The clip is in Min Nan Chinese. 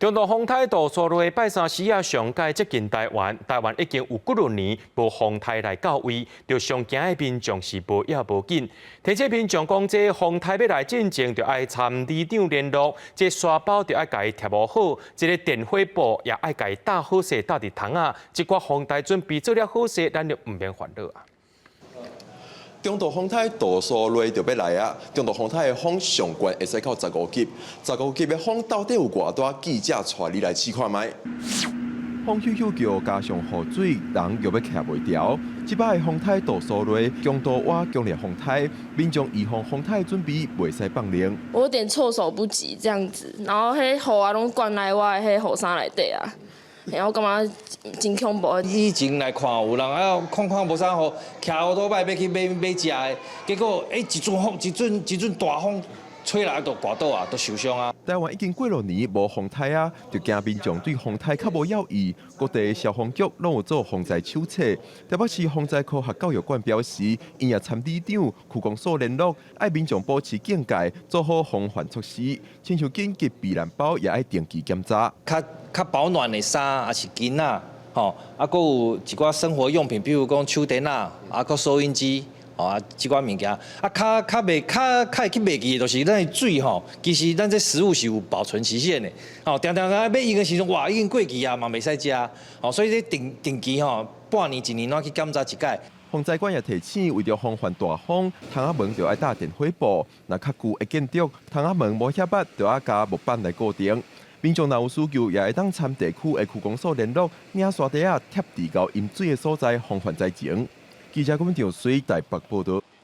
中度風颱杜蘇芮拜三時仔上蓋接近台灣，台灣已經有幾若年無風颱來到位，著上驚的民眾是無要無緊。提醒民眾講，這風颱欲來進前，著愛參里長聯絡，這沙包著愛共伊貼予好，這个電火布也愛共伊搭好勢，搭佇窗仔。這寡防台準備做了好勢，咱就毋免煩惱啊。中度風颱杜蘇芮就欲來啊！中度風颱的風上懸會使到15級，15級的風到底有偌大？記者帶你來試看覓。風咻咻叫，加上雨水，人又欲徛袂牢。這擺風颱杜蘇芮，強度倚強烈風颱，民眾預防風颱準備袂使放冗。我有點措手不及這樣子，然後彼雨啊攏灌來我的彼雨衫內底啊。然後感覺真恐怖。以前來看有人啊，看看無啥雨，騎烏托擺欲去買買食的，結果欸一陣風，一陣一陣大風吹來就跋倒啊，就受傷啊。台灣已經幾若年無風颱啊，就驚民眾對風颱較無了意。各地消防局攏有做防災手冊。台北市防災科學教育館表示，𪜶也參里長、區公所聯絡，愛民眾保持警戒，做好防範措施。親像緊急避難包也愛定期檢查。較較保暖的衫，抑是巾仔，吼，啊，閣有一寡生活用品，比如講手電仔，啊，閣收音機，吼，啊，這寡物件，啊，較較袂較較會去袂記的，就是咱的水吼，其實咱這食物是有保存期限的，吼，定定啊欲用的時陣，哇，已經過期啊，嘛袂使食，吼，所以這定定期吼，半年一年攏去檢查一擺。防災館也提醒，為著防範大風，窗仔門著愛搭電火布，若較舊的建築，窗仔門無遐密，著愛加木板來固定。民眾若有需求，也會當參地區的區公所聯絡，領沙袋仔貼佇𠢕飲水的所在，防範災情。記者郭文長水台北報道。